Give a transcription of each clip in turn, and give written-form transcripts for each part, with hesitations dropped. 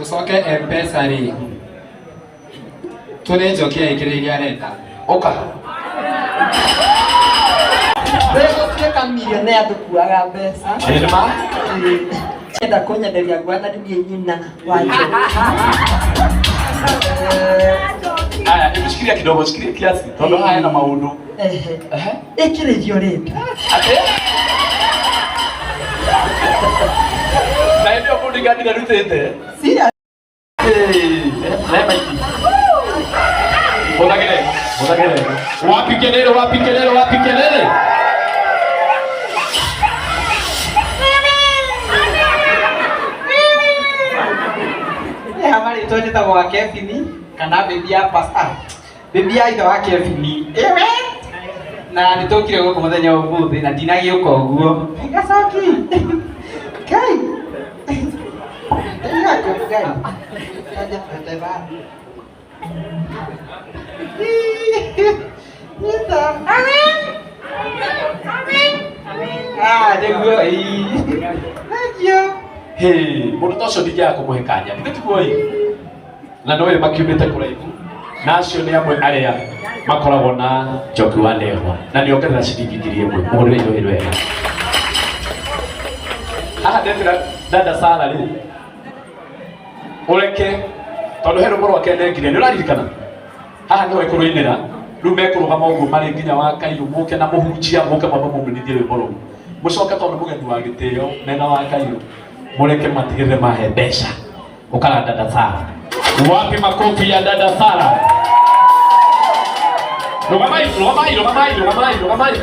Tũcoke M-Pesa rĩ, tũrĩ Njoki aingĩrĩire arenda. Ũka. Gũtuĩka millionaire ndũkuaga mbeca. Ĩĩ nĩ ma. Enda kũnyenderia gwana nĩ niĩ nyina wa Njoki. Aya, hebu shikilia kidogo, shikilia kiasi. Tondũ haya na maũndũ. Ehe. Ehe. Ĩkĩrĩrio rĩngĩ. Atĩ? Na hĩndĩ ĩyo bodyguard ndarutĩte. Serious? Hũthagĩre, hũthagĩre. Wapi kelele, wapi kelele, wapi kelele? Niĩ ha marĩtwa njĩtagwo wa Kevin kana baby ya pastor. Baby ya ithe wa Kevin. Ewe. Na nĩ tũkire gũkũ mũthenya wa ũmũthĩ na ndinagĩũka ũguo. Gacoki. Kai. Ah, nĩguo ĩĩ. Thank you. Hey, mũndũ ta ũcio ndingĩaga kũmũhe kanya. Githĩ tiguo ĩ? Na nĩ ũĩ makiumĩte kũraihu. Na acio nĩ amwe arĩa makoragwo na Njoki wa Ndegwa. Na nĩ ongerera ciringi 1000. Mũhũrĩre iroĩ wega. Haha ndetĩra dada Sara rĩ. Ũreke tondũ he rwĩmbo rwake nengire. Nĩ ũraririkana? Haha nĩho ĩkũrũinĩra. Rĩu mekũrũgama ũguo marĩ nginya wa Kairũ mũke na mũhunjia mũke mwambe mũmunithie rwĩmbo rũu. Mũcoke tondũ mũgeni wa gĩtĩo mena wa Kairũ mũreke matigĩrĩre mahe mbeca. Ũkara dada Sara. Wapi makofi ya dada Sara? Rũgamai, rũgamai, rũgamai, rũgamai, rũgamai.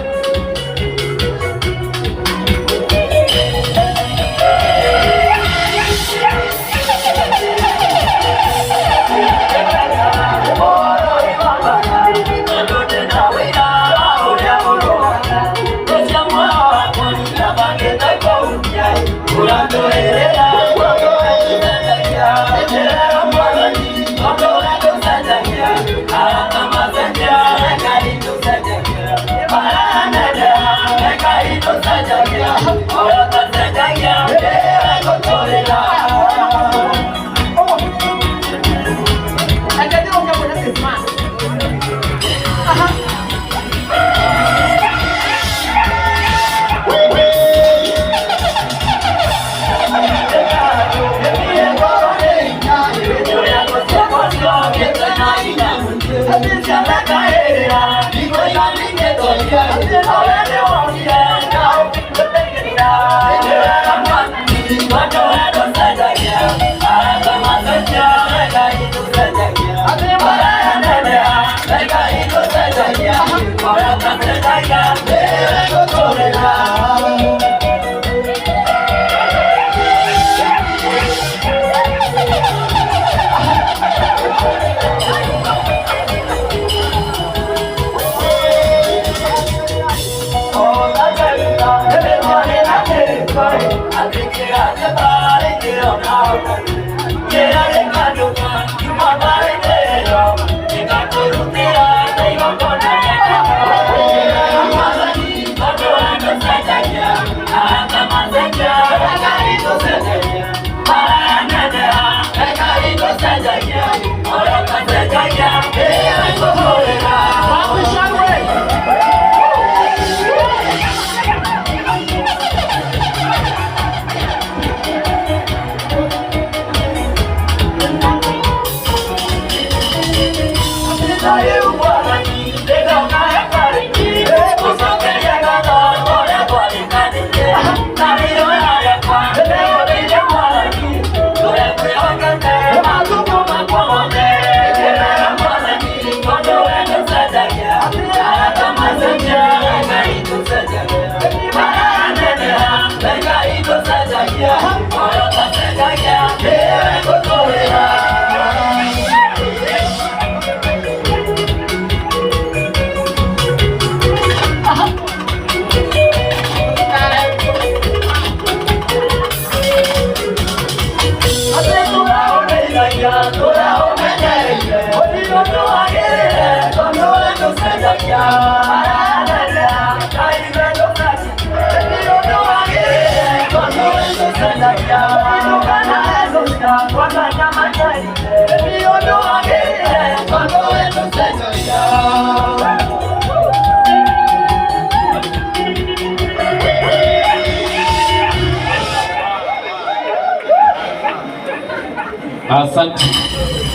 Asante.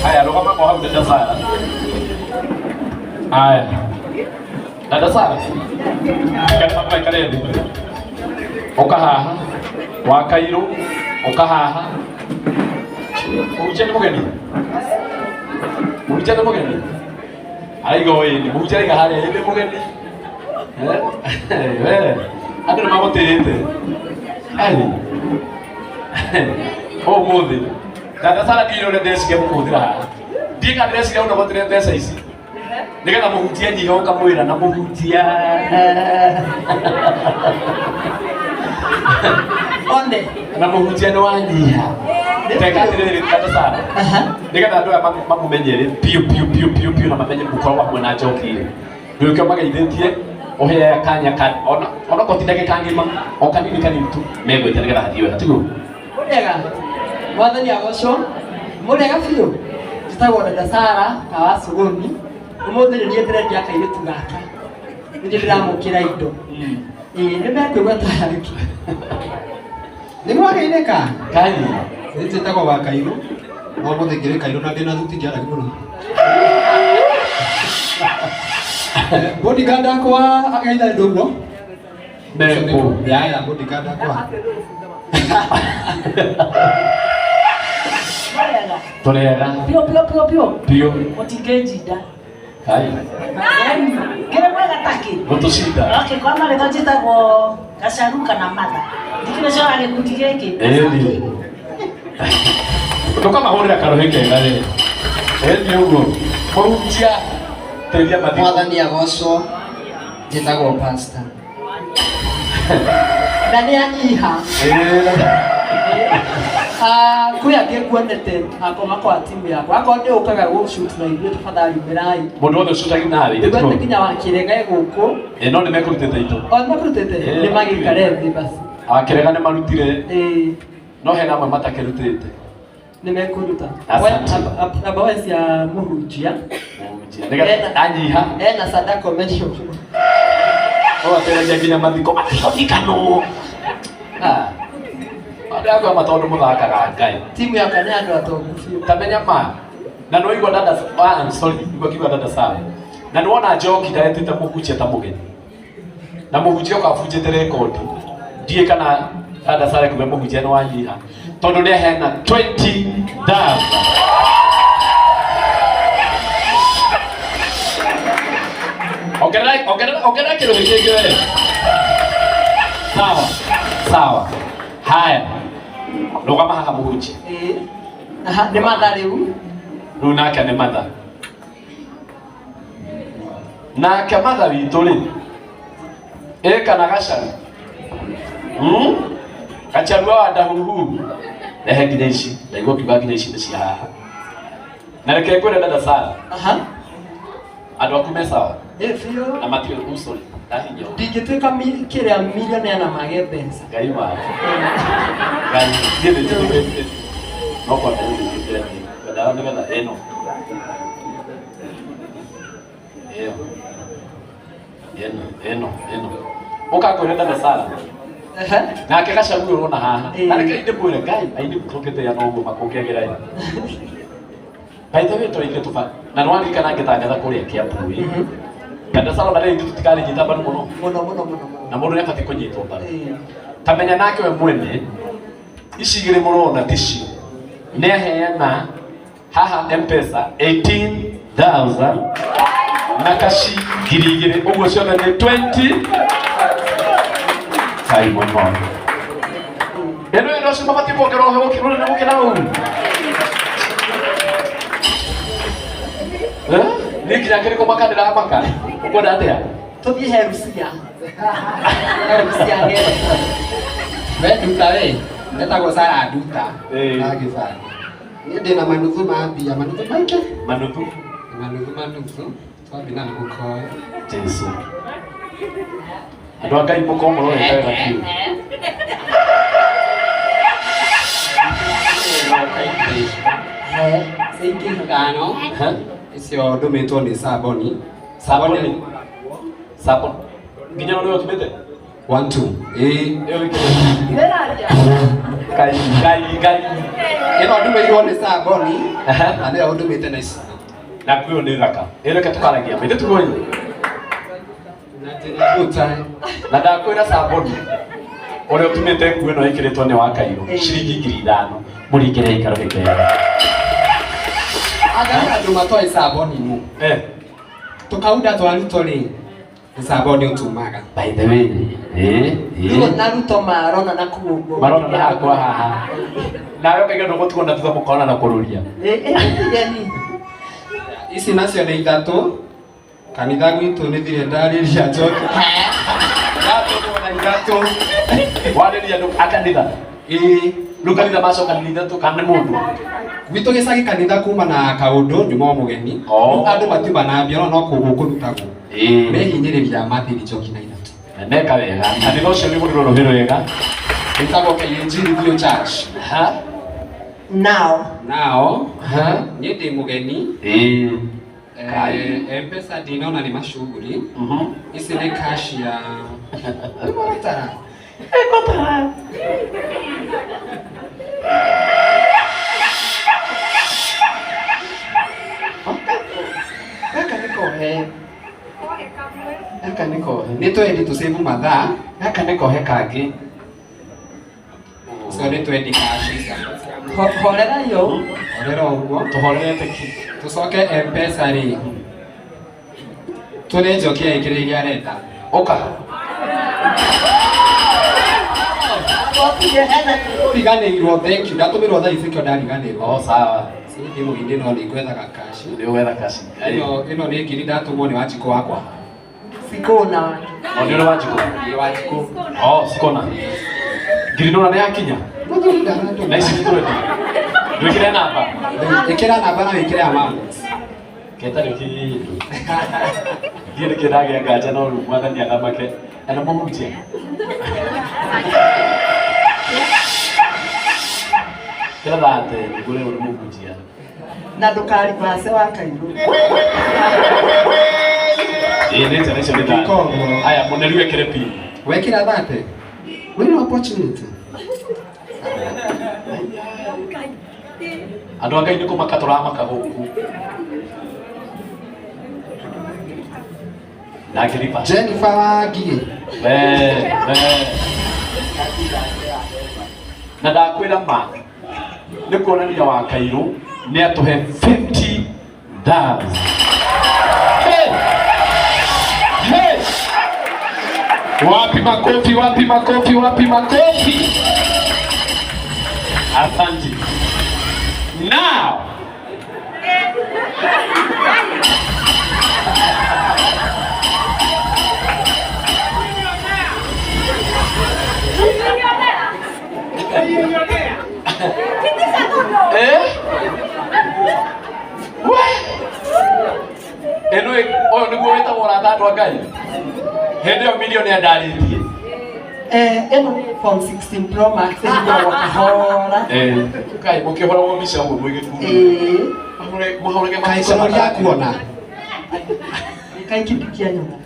Haya, rũgama o hau dada Sara. Haya. Dada Sara. Ikara haha, ikare thĩ. Ũka haha. Wa Kairũ, ũka haha. Mũhunjia nĩ mũgeni? Mũhunjia nĩ mũgeni? Araiga o ĩni, mũhunjia araiga harĩa ĩ nĩ mũgeni. Eh, we, andũ nĩ magũtĩĩte. Ai. Ũmũthĩ. Dada Sara ndiũĩ ũrĩa ndĩreciria mũkũhũthĩra haha. Ndiũĩ kana ndĩreciria ũnogotire mbeca ici. Nĩgetha mũhunjia nyiha ũkamwĩra na mũhunjia. One. Na mũhunjia nĩ wanyiha. Teka atĩrĩrĩ Dada Sara. Nĩgetha andũ aya mamũmenye rĩ biũ biũ biũ biũ biũ na mamenye mũkoragwo hamwe na Njoki rĩ. Nĩkĩo mageithĩtie ũhe kanya ka ona ona ko ti ndagĩka ng'ima o kanini kanini tu megwĩte nĩgetha hathiĩ wega tiguo. Mũrĩega. Mwathani agocwo. Mũrĩega biũ. Njĩtagwo Dada Sara Kawa Suguni. Ũmũthĩ nĩ niĩ ndĩrendia kairĩtu gaka. Nĩ niĩ ndĩramũkĩra indo. Ĩĩ nĩ mekũigua tarĩ. Nĩ mwageithĩka? Kai. Nĩ njĩtagwo wa Kairũ. No mũthĩ ngĩrĩ Kairũ na ndĩna thuti ndiaragi mũno. Bodyguard akwa ageitha andũ ũguo. Mekũ. Ya ya bodyguard akwa. Mũrĩega. Tũrĩega. Piũ piũ piũ piũ. Biũ. Mũtingĩnjinda. Kai. Ngĩrĩ mwega takĩ. Gũtũcinda. Okay, kwa marĩtwa njĩtagwo Gacaru kana Matha. Ndikĩrĩ cora gĩkundi gĩkĩ. Ĩni. Tũkamahũrĩra karũhĩ kega rĩ. Ĩni ũguo. Mũhunjia teria mathiko. Mwathani agocwo. Njĩtagwo pastor. Na nĩ anyiha. Ah, kwĩ angĩ nguonete akoma kwa timu yakwa akorwo nĩ ũkaga gũshoot na ithuĩ tafadhali umĩrai Mũndũ wothe ũcutagi nawe. nĩguote nginya wa Kĩrega e gũkũ Ĩ no nĩ mekũrutĩte indo. o nĩmekũrutĩte Ĩ. nĩ magĩikare thĩ basi Akĩrega nĩ marutire ĩĩ no hena amwe matakĩrutĩte. nĩ mekũruta Asante. amba we cia mũhunjia Mũhunjia. Nĩgetha anyiha. ena sadaka menyo Ũgatereria nginya mathiko matikũthikanwo. Ah. Andũ akwa tondũ mũthakaga Ngai. timu yakwa nĩ andũ atongu biũ Tamenya ma. Na nĩ waigua dada ah, I'm sorry, nĩguo ngiuga dada Sara. Na nĩ wona Njoki ndaretĩte mũhunjia ta mũgeni. Na mũhunjia oka abunjĩte rekondi. Ndiũĩ kana dada Sara kuga mũhunjia nĩ wanyiha. Tondũ nĩ aheana 20,000. Ongerera ongerera ongerera kĩrũhĩ kĩngĩ we. Sawa. Sawa. Haya. Rũgama haha mũhunjia. Ĩĩ. Aha, nĩ matha rĩu Rĩu nake nĩ matha. Nake matha witũ rĩ ĩ kana gacaru Hmm? Gacaru wa ndahuhu rehe nginya ici ndaigua ũkiuga nginya ici nĩ cia haha na reke ngwĩre dada Sara aha andũ aku me sawa ĩ biũ na matirĩ oh, sorry ndahinya ũũ. ndingĩtuĩka kĩrĩa millionaire na mage mbeca Ngai wa Ngai niĩ nĩ njĩtĩkĩtie no kwamba ũrĩkĩte nyendaga nĩgetha ĩno ĩyo ĩno ĩno ĩno ũkankwĩra dada Sara Aha. nake gacagu ũrona haha Ĩĩ. na reke ndĩmwĩre Ngai aini tũngĩtĩa na ũguo makũngĩagĩra ĩ by the way tũraire tũba na nĩwaririkana ngĩtangatha kũrĩa Kiambu ĩ dada Sara na rĩu ithuĩ tũtikarĩnyita mbaru mũno mũno mũno mũno mũno na mũndũ nĩabatiĩ kũnyitwo mbaru Ĩĩ. tamenya nake we mwene ici igĩrĩ mũrona ticio nĩ aheana haha mpesa 18000 na kaci 2000 ũguo ciothe nĩ 20 kai mũno ĩno ĩno ũcio mabatiĩ kuongerwo rũnene gũkĩra rũu Eh? Niĩ nginya kĩrĩkũ maka ndĩramaka ũkwenda atĩa tũthiĩ he Rusia He Rusia ngere We nduta we, etagwo Sara Nduta. Ĩĩ. Na gĩbandĩ. Niĩ ndĩna manuthu ma mbia, manuthu maingĩ. Manuthu Manuthu manuthu. Twambi na mũhuko. Jesu. Andũ a Ngai mũkorwo mũrorete wega biũ. Ciringi ithano icio ndũmĩtwo nĩ Saboni. Saboni. Saboni. Nginya nĩ ũtumĩte? 1 2. Ĩĩ. Ĩyo wĩkĩrĩte. Ngai ngai ngai. Ĩno ndũmĩirwo nĩ Saboni Aha. na nĩyo ndũmĩte na ici. Na kuo nĩ thaka. Ĩreke tukaragia. Mĩtĩ tugoĩ. Na njĩra good time. Na ndakwĩra Saboni. Ũrĩa ũtumĩte nguo ĩno ĩkĩrĩtwo nĩ wa Kairũ. Ciringi 5,000. Mũringĩre ikaro gĩkega. Anga andũ matoĩ Saboni nũ. Eh. Tũkaunda twa Ruto rĩ, nĩ Saboni ũtumaga. By the way. Eh. Rĩu Eh. na Ruto marona na kũu ũguo. Marona na hakwa haha. Nawe ũkaiga ndũgũtigwo na thutha mũkona na kũrũria. Eh, eh, yani. Ici nacio nĩ ithatũ. Kanitha gwitũ nĩ thire ndarĩria njoki. Ndatũmwo na ithatũ. Warĩria andũ a kanitha. Ĩĩ. Rĩu kanitha macokanĩria ithatũ kana nĩ mũndũ? Gwitũ gĩcagi kanitha kuma na kaũndũ nyuma o mũgeni. Oh. Rĩu andũ matiuma na mbia no no kũgũ kũrutagwo. Ĩĩ. Mehinyĩrĩria mathiri njoki na ithatũ. Na meka wega. Kanitha ũcio nĩ mũrĩrwo rũhĩ rwega. Ĩtagwo KAG Review Church. Ha? Now. Nao, Ha? niĩ ndĩ mũgeni. Ĩĩ. Kai. Eh, M-Pesa ndinona nĩ macuguri. Mhm. Ici nĩ cash ya nĩ mũratara. Gaka nĩ kohe. Gaka nĩ kohe. Nĩ twendi tũcĩbu mathaa. Gaka nĩ kohe kangĩ. So nĩ twendi cash ici. Horera yo. Horera ũguo. Tũhorerete ki. Tũcoke M-Pesa rĩ. Tũrĩ njoki ĩkĩrĩire arenda. Ũka. Riganĩirwo thank you. Ndatũmĩrwo thaa ici kĩo ndariganĩrwo. Oh, sawa. Ndĩ mũhĩndĩ no nĩ ngwethaga cash. Nĩ ũgwetha cash. Ĩno ĩno nĩ ngiri ndatumwo nĩ Wanjikũ wakwa. Sikona. O nĩ ũrĩ Wanjikũ? Nĩ Wanjikũ. Oh, sikona. Ngiri ndona nĩ yakinya. Mũthuri ndanatũma. Na ici nĩ twendi. Ndwĩkĩre namba. Ĩkĩra namba na wĩkĩre amount. Ketarĩ kĩndũ. Ndiĩ nĩkĩ ndagĩa nganja no rĩu mwathani athamake. Na nĩ mũhunjia. Kĩra thate nĩguo rĩu nĩ mũhunjia. Na ndũkaribase wa Kairũ. Ĩĩ nĩ njara icio nĩ thate. Koguo. Aya mũneru ekĩre pin. Wekĩra thate. Wĩna opportunity. Andũ a Ngai nĩ kũmaka tũramaka gũkũ. Na ngiriba. Jennifer Wangigĩ. We, we. Na ndakwĩra ma nĩ kuonania wa Kairũ nĩ atũhe 50,000. Hey! Hey! Wapi makofi, wapi makofi, wapi makofi? Asante. Now, eh? We! Ĩno ũyũ nĩguo wĩtagwo ũrata andũ a Ngai. Hĩndĩ ĩyo milioni andarĩtie. Eh, ĩno nĩ iPhone 16 Pro Max ĩhinyagwo kahora. Eh, kai mũkĩhũragwo mbica ũguo mwĩ gĩkundi. Ĩĩ. Mũhũrage Kaĩ mabica kono ndiakuona. Kaĩ kĩndũ kĩa nyona.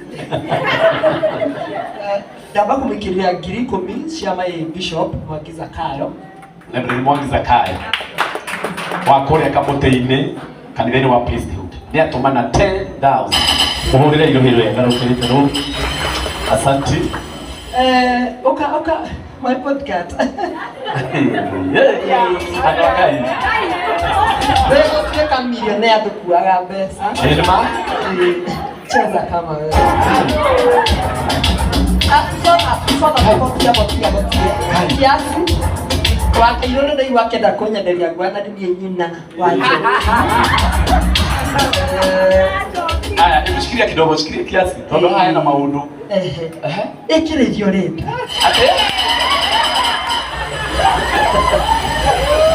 Ndamba kũmũikĩria 10,000 cia my Bishop Mwangi Zakayo. Reverend Mwangi Zakayo wa kũrĩa kamũtĩ-inĩ kanitha-inĩ wa Priesthood nĩ atũmana 10,000. Mũhũrĩre irũhĩ rwega rũkĩrĩte rũu. Asante. Eh, ũka ũka my podcast. Andũ a Ngai. Wewe gũtuĩka millionaire ndũkuaga mbeca. Ĩĩ nĩ ma? Ĩĩ, cheza kama wewe. Ah, soma, soma, botia, botia, botia. Kiasi. Wakairũ nĩ ndaigua akĩenda kũnyenderia ngwa na niĩ nyina wa Njoki. Aya, hebu shikilia kidogo, shikilia kiasi. Tondũ haya na maũndũ. Ehe. Ĩkĩra irio rĩngĩ. Atĩ?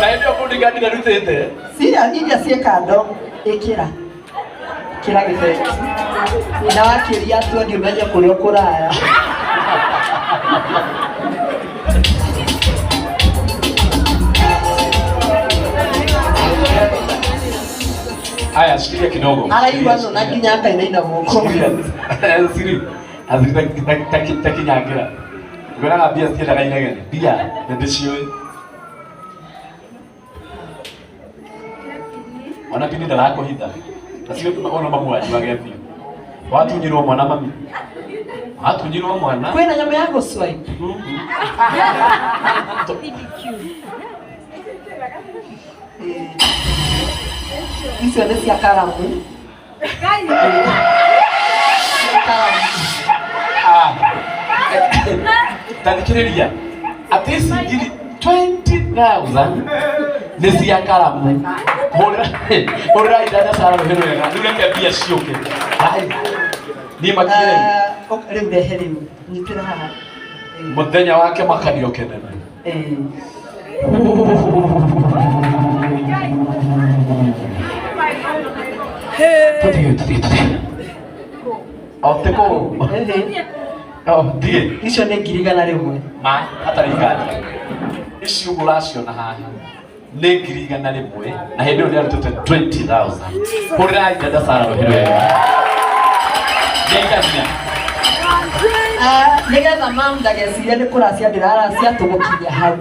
Na hĩndĩ ĩyo bodyguard ndarutĩte. Ciria iria ciĩ kando ĩkĩra. Ĩkĩra gĩbeti. Na wakĩria tuoni ũmenye kũrĩa ũkũraya. Haya, shikilia kidogo. Araigua no na nginya akainaina moko. Siri. Aziri takinyangira. Ngwĩraga mbia citiendaga inegene. Mbia nĩ ndĩciũĩ. Ona bini ndarakũhitha. Acio ona mamu wanyu agĩa biũ. Watunyirwo mwana mami. Watunyirwo mwana. Kwĩna nyamũ ya gũ-swipe. Icio nĩ cia karamu. Karamu. Ah. Ta thikĩrĩria. Atĩ ici ngiri 20,000 nĩ cia karamu. Hũrĩra hũrĩra idada Sara rũhĩ rwega. Rĩu reke mbia ciũke. Hai. Niĩ makire. Rĩu rehe rĩu. Nyitĩra haha. Mũthenya wake makanio kĩnene. Eh. Tũthiĩ tũthiĩ tũthiĩ. O ti kũu. O thiĩ. Icio nĩ 100,000. Ma hatarĩ nganja. Ici ũguo ũraciona haha nĩ 100,000 na hĩndĩ ĩyo nĩ arutĩte 20,000. Hũrĩrai dada Sara rũhĩ rwega. Nĩaigania. Nĩgetha mam ndagecirie nĩ kũracia ndĩraracia tũgũkinya hau.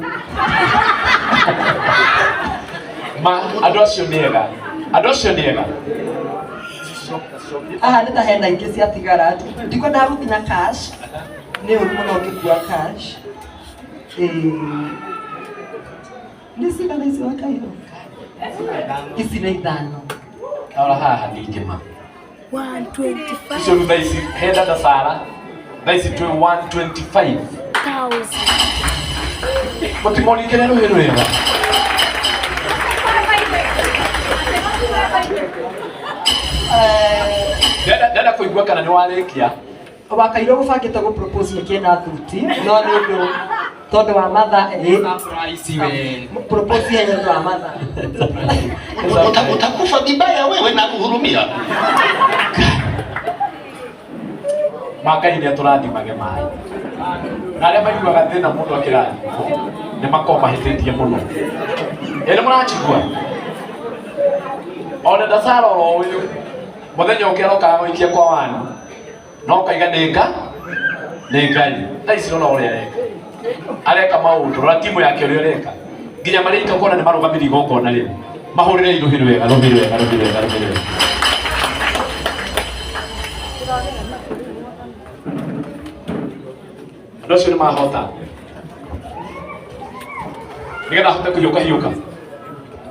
Ma andũ acio nĩ ega. Andũ acio nĩ ega. Haha nĩ ta hena ingĩ ciatigara. Ndikwendaga gũthiĩ na cash. Nĩ ũru mũno ũngĩkua cash. Nĩ cigana ici wakairwo? Ici nĩ ithano. Rora haha ningĩ ma. 125,000. Icio rĩu thaa ici he dada Sara thaa ici twĩ 125. Mũtimũringĩre rũhĩ rwega. Ndĩrenda kũigua kana nĩ warĩkia. Wakairwo gũbangĩte gũ propose nĩ kĩna thuti no nĩ ũndũ tondũ wa matha Surprise we. propose ihenya tondũ wa matha. Utakufa vibaya wewe na kuhurumia. Ma Ngai nĩ atũrathimage maĩ. Na arĩa maiguaga thĩna mũndũ akĩrathimwo nĩ makoragwo mahĩtĩtie mũno. Ĩ nĩ mũranjigua? Ona Sara oro ũyũ mũthenya ũngĩ arokaga gũikia kwa wanu no ũkaiga nĩ nga nĩ Ngai. Thaa ici rora ũrĩa areka. Areka maũndũ, rora timu yake ũrĩa ũreka. Nginya marĩa ikakona nĩ marũgamĩrĩri igongona rĩu. Mahũrĩre rũhĩ rwega, rũhĩ rwega, rũhĩ rwega, rũhĩ rwega. Andũ acio nĩ mahota. Nĩgetha ahote kũhiũka hiũka.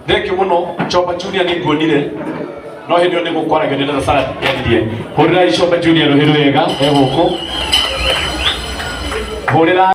Thank you mũno Chomba Junior nĩ nguonire. No hĩndĩ ĩyo nĩ gũkwaragio nĩ dada Sara yaririe. Hũrĩrai Chomba Junior rũhĩ rwega e gũkũ. Hũrĩra